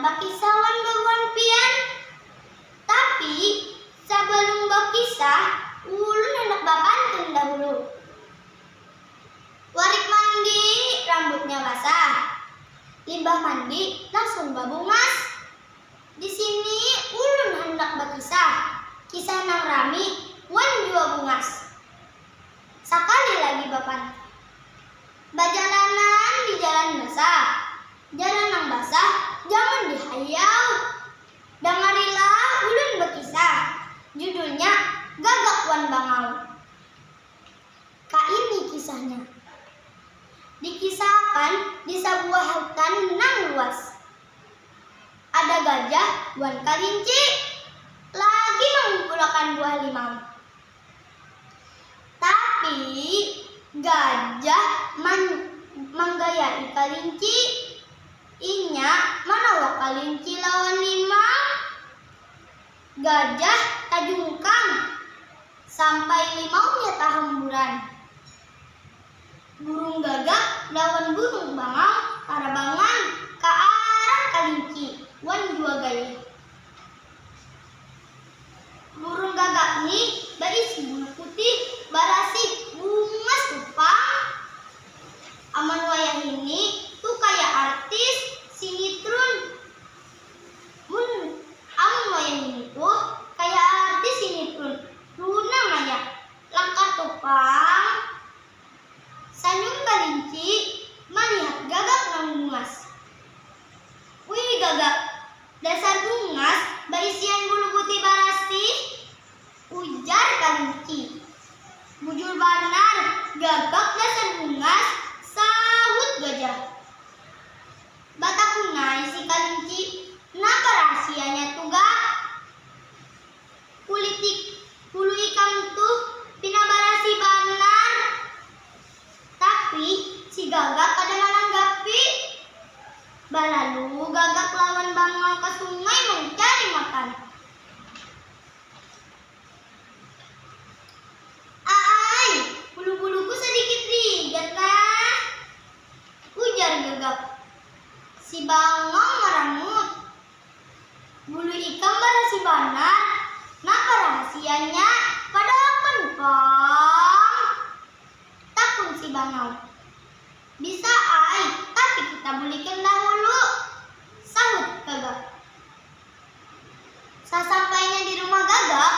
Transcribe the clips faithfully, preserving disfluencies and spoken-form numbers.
bakisah wan bubuhan pian. Tapi sabalum bakisah, ulun handak bapantun dahulu. Warik mandi, rambutnya basah. Limbah mandi, langsung babungas. Di sini ulun handak bakisah, kisah nang rami wan jua bungas. Sakali lagi bapan. Bajalanan di jalan basah, jalan nang basah jangan dihayau. Dangarilah ulun bakisah, judulnya Gagak wan Bangau. Kaini kisahnya. Dikisahkan di sabuah hutan nang luas. Ada gajah wan kalinci lagi mangumpulakan buah limau. Tapi gajah man-, manggayai kalinci. Inya manawak kalinci lawan limau. Gajah tajungkang sampai limaunya tahamburan. Burung gagak lawan burung bangau tarabangan ka arah kalinci wan jua gajah. Burung gagak ni baisi bulu putih, barasih, bungas tu pang. Amun wayah ini tu kaya artis sinetron. Mun amun wayah ini tu kaya artis sinetron. Luna Maya, langkar tu pang. Sanyum kalinci malihat gagak nang bungas. "Wih gagak, dasar bungas baisian bulu putih barasih," ujar kalinci. "Bujur banar, gagak dasar bungas," sahut gajah. Batakun ai si kalinci, "Napa rahasianya tu, Gak? Kulit ik-, bulu ikam tu pina barasih banar." Tapi si gagak kada mananggapi. Balalu gagak lawan bangau ka sungai mancari makan. "Aai, bulu-buluku sadikit rigat nah," ujar gagak. Si bangau marangut. "Bulu ikam barasih banar, napa rahasianya? Padahakan pang," takun si bangau. "Bisa ai, tapi kita bulikan dahulu," sahut gagak. Sasampainya di rumah gagak,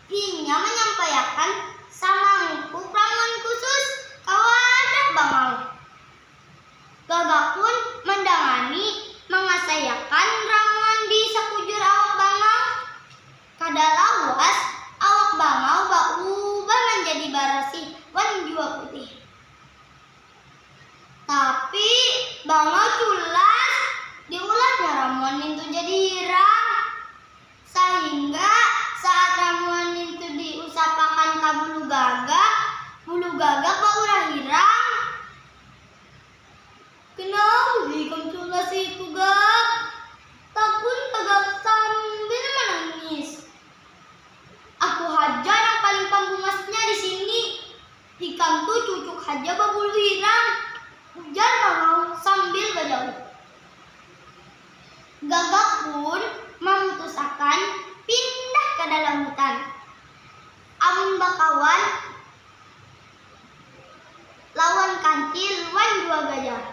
inya manyampaiakan samangkuk ramuan khusus ka wadah bangau. Gagak pun mandangani, mangasayakan ramuan di sakujur awak bangau. Kada lawas, awak bangau baubah manjadi barasih wan jua putih. Tapi bangau culas, diulahnya ramuan nintu jadi hirang. Sahingga saat ramuan nintu diusapakan ka bulu gagak, bulu gagak baurah hirang. "Kenapa ikam culas itu, Gak?" takun gagak sambil manangis. "Aku haja nang paling pambungasnya di sini. Ikam tu cucuk haja babulu hirang," ujar bangau sambil bajauh. Gagak pun mamutusakan pindah ka dalam hutan. Amun bakawan lawan kancil wan jua gajah.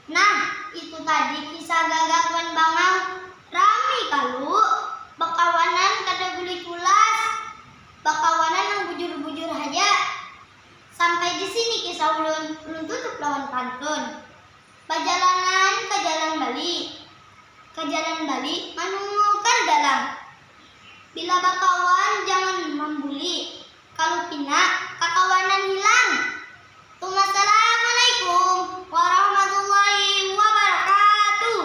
Nah, itu tadi kisah gagak wan bangau. Rami kalu, bakawanan kada bulih culas. Bakawanan nang bujur-bujur haja. Sampai di sini kisah ulun, ulun tutup lawan pantun. Bajalanan ka jalan bali, ka jalan bali manukar galang. Bila bakawan jangan mambuli, kalu pina kakawanan hilang. Tumassalamualaikum warahmatullahi wabarakatuh.